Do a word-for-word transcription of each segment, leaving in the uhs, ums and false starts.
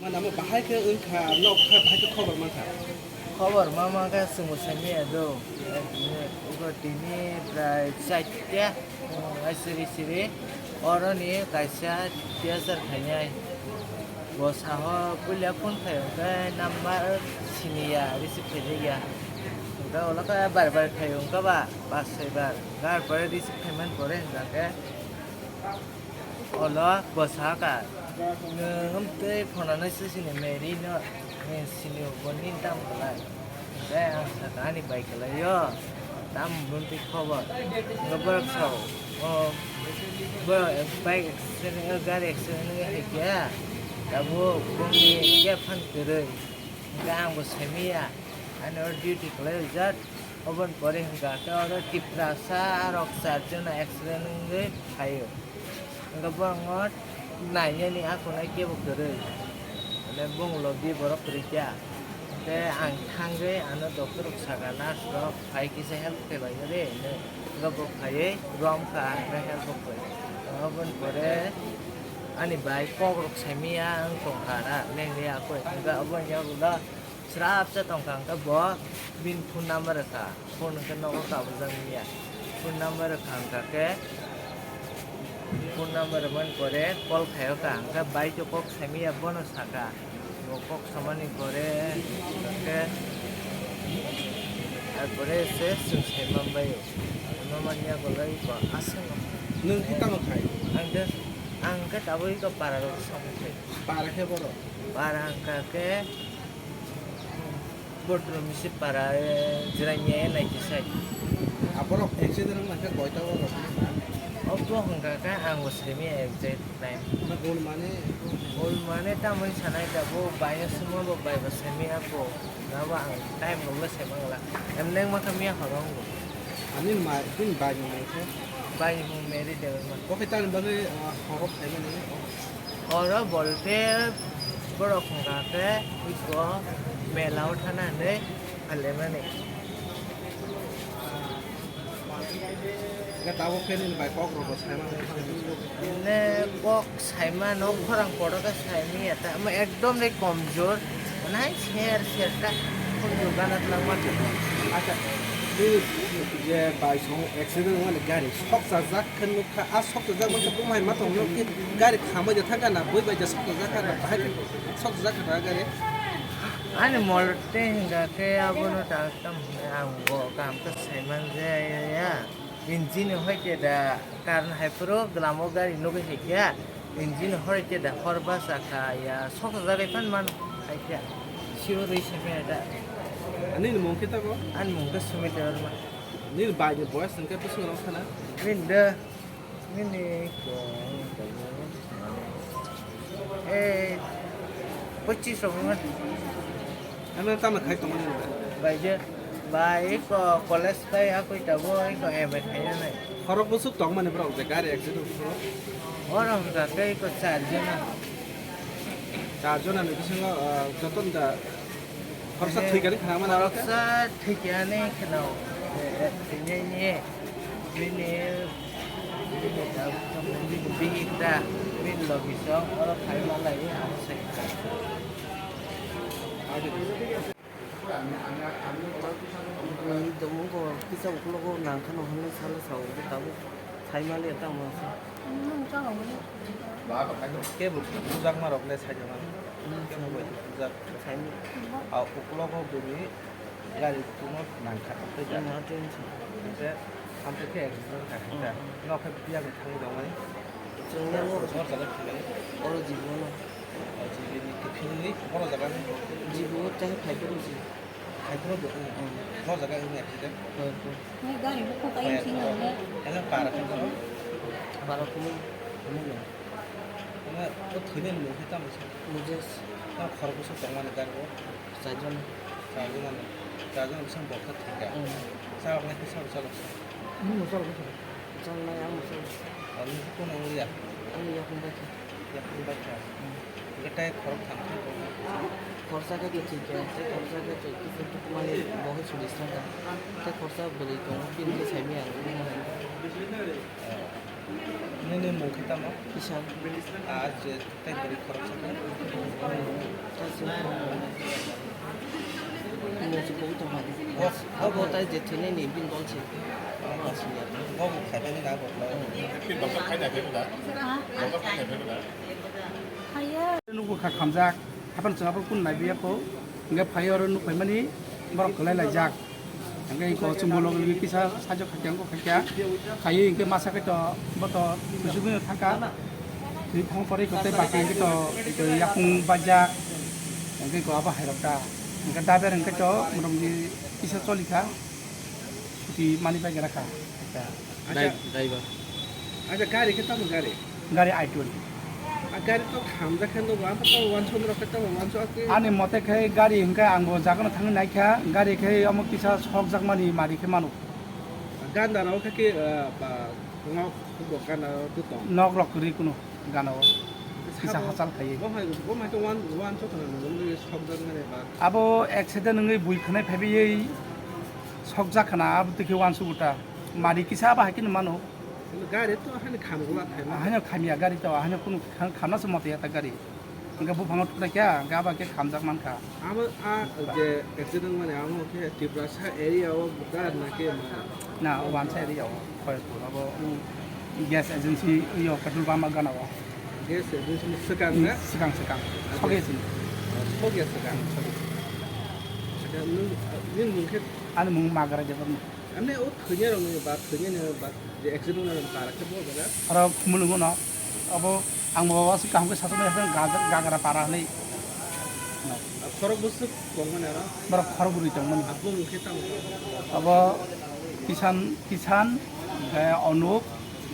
Mana mo bahai khe wngkha, nok kha bahai khe khobor mankha. Khobor ma mankha, chwngbo saimaya do. Ugo tini prai chaita, ai siri siri. Oroni kaisa tiyachar khainai. Bo saho puila phone khai hwnkhe number siniya, receive khaijakya. Hwnkhe ulo khe bar bar khai hwnkhe ba, pas soi bar. Gar pore receive khaiman pore hwnkhe. Olo bwsaka, nwng amtwi phonanai se sini Mary no, nwng sini bo nini tamo kwlai. Hwnkhe ang sakha ani bai kwlaio, tamo buntwi khobor. Hwnkhe borok sao, o, borok bike accident wngwi, gari accident wngwi hai khe, tabuk bongni khe phan kwrwi. Hwnkhe ang bo saimanya, ani oro duty kwlai rijak. Oboni pore hwnkha khe oro Tiprasa rok charjon accident wngwi phaio. Hwnkhe borokno nainani akunai kebo kwrwi. Mane bongni logi borok kwrwi kha. Hwnkhe ang thangwi ano doctor rok sakha, nurse rok phai kisa help khlaibaino de hinwi. Hwnkhe bo phaiwi romkha, hwnkhe help bo khlai. Oboni pore ani bai kok rok saimanya wng tongkha na, lengri akoi. Hwnkhe oboni yagulo Srapsa tongkha hwnkhe bo bini phone number rwkha, phone hwnkhe nogo kabujak manya. Phone number rwkha hwnkha khe, phone number rwmani pore call khai o kha, hwnkhe bai to kok saimanya bono sakha. Bo kok samani pore hwnkhe, ar pore se chwng sai manbai o. Sai manmani yago lai bo aswk. Nwng khe tamo khai? Ang khe, ang khe tabuk iko para rok samung khai. Para khe borok? Para hwnkha khe, Bodrom isi para, eh, Jirania nai kisai. Aborok accident wngkha koita borok? Obo hwnkha khe ang bo saimanya exact time. Na hol mane? Hol mane tamoni sanai da bo bai no simo bo bai bo saimanya bo. Nabo ang time rok le saimangla. Em neng ma khe miya horo wngo. Ani ma, bini bai ni mung khe? Bai ni mung Mary Debbarma. Bo khe tamni bagwi, ah, horo khaimani? Oro bolte borok hwnkha khe iko mela o thana hinwi phalemani. Hwnkhe tabuk khe nini bai kok rok bo saimano. Nini kok saimano, khorang kotor khe saimanya ta, omo ekdom de komjor. Nai ser ser ta, khunju gana twlangma ta. Acha, nini je bai song accident wngmani gari sok chajak khe nuk kha, a sok chajak mankhe bumhai ma tongno khe gari khamai de thangkha na, bui bai ja sok chajak kha na, bahai khe sok chajak kha na gari. Ani mol tei hwnkha khe abono ta tam hwnwi ang bo kaham khe sai man jaya. Engine hoi khe da karon hai phuru glamo gari nugwi hai khe engine hoi khe da hor bachakha ya sok chajagwi phan mano hai khe sio rwi sai maya da. Ani ni mung khe tako? Ani mung khe Sumit Debbarma. Nini bai ni boyes hwnkhe bwswk rok khana? Nini da. Nini ko, eh, pochis rok wngkha. Ano tamo khai tongmani ba? Bai je, bai ko college tai akoi tabo ko M A khainani. Khorok bwswk tongmani borok je gari accident khorok? Oro hwnkha tei ko char jona. Char jona ni bisingo, ah, joto da Khoroksa thwikani khna mano aro khe? Khoroksa thwikani khna, eh, thwinani bini, bini da, bini bihik da, bini logi song oro khai malai ang sai kha. Bini domo ko kisa uklogo nang khano hwnwi salo sao, tabuk. Saimaliya tamo se. Nwng chalo. Kebo bujakma rok le saijama. Nwng kebo bai bujak. Saimaliya. A uklogo bini gari kuno nangkha tei ja. Nwng atwng se. Hingke hamte khe exam kha kha. Nwng, nwng. Nok khe biya ni thangwi rwmani. Chwng yang o. Sor jale philai. Oro jibo no. O jibo ni kiphilwi oro jaga ni. Jibo o chai phai phuru ji. Hai phuru bo, hmm. Bo jaga wngya khe de. Hai phuru. Ni gari bo kok ayang sini le. Ele para khe phuru. Para phuru. Phuru no. Ene o thwini ni mung khe tamo se. Mujes. Ta khorok bwswk tongmani gari o. Chaijon. Chaijon ano. Chaijon bwswk bo khe thwikha. Hmm. Sa rok nai khe sa rok sa rok. Hmm, sa rok sa rok. Chal nai ang sa rok. Ani kono wngya. Ani yakung bai khe. Yakung bai kha. Hmm. Hwnkhe tei khorok thang khe bo? Khoroksa khe twi thwikha, tei khoroksa khe twi, twi, twi, twi, mani bo khe suri srangkha. Tei khoroksa bwrwi tongo, bini khe saimanya ang. Oh. Nini mung khe tamo? Ishan. Ah, je tei bwrwi khoroksa khe? Je thwinani bini dol se. Bo bo khaibani na bo. Bini boksa khaina phaibu da? Boksa khaina phaibu da? Nukgo kha khamjak, haphano chwng abo kunu naibiya kho, hwnkhe phaiwi oro nukphaimani borok kwlai laijak. Hwnkhe iko chwng bolong rwgwi kisa sajwk khaikya wngkha khaikya, khaiwi hwnkhe masa khe to bo to kusugwino thangkha, twi thang pore iko tei baki hwnkhe to iko yakung bajak, hwnkhe iko abo hairok ta, hwnkhe daber hwnkhe to motamoti kisa cholikha. Chuti mani bai gra kha. Acha. Dai-, driver. Acha, gari khe tamo gari? Gari Aitun. A gari to khamjak khe nogo, amo to wansuk rok khe tamo wansuk akhe. Ani mote khe gari hwnkhe ang bo jagano thangwi naikha, gari khe omo kisa sokjakmani mari khe mano. Ganda rok khe, khe, ah, ba, nok, bo ganda rok to tong. Nok rok kwrwi kunu. Gana o kisa hachal khaiwi. Bo hai, bo hai to wan, wan to khana nang, nang sok jak nang ba. Abo accident wngwi bui khwnai phaiwi sok jak khana, abo twi khe wan suguta. Mari kisa abo hai khe mano. Gari to hani kham gula thai ma. Hani khamya gari to, hani kunu kham, khamna se moto ya ta gari. Hingke buphango thuknai kha, hingke abo khe khamjak man kha. Amo a je accident mani amo khe Tiprasa area o buka na khe ma? Na, o wansa area o, Khoyatpur, abo, um, gas agency yo petrol pump gana o. Gas agency ni swkang na? Swkang, swkang. Acha. Soge sini. Soge swkang. Soge. Acha, nung, nini mung khe? Ani mung Magra Debbarma. Ani o thwinai rok ni ba thwinai ni ba je accident wngna rok para khe bo jaga? Oro Khumulwng no. Abo ang bo aswk kaham khe sajaknai, gagra para hinwi. Khorok bwswk tongmani aro? Borok khorok bwrwi tongmani. Abo mung khe tamo? Abo Kisan, Kisan, hwnkhe Onuk,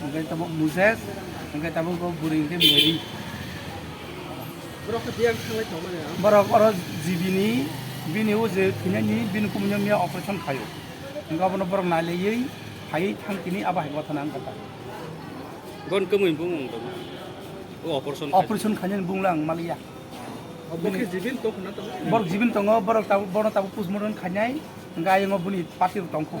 hwnkhe tabuk Mujes, hwnkhe tabuk bo bwrwi hwnkhe Mary. Borok khe biyang thanglai tongmani aro? Borok oro G B ni, bini o je thwinani, bini kumui no miya operation khaio. Hwnkhe abono borok nailaiywi phaiwi thang tini abo hai gotha nang kha. Bon kwmwi bumung tong. O operation khai. Operation khainani bunglang maliya. Obo khe jibin tong khna tong? Borok jibin tongo, borok tabuk, bono tabuk postmortem khainai, hwnkhe ayang o buni party rok tongkho.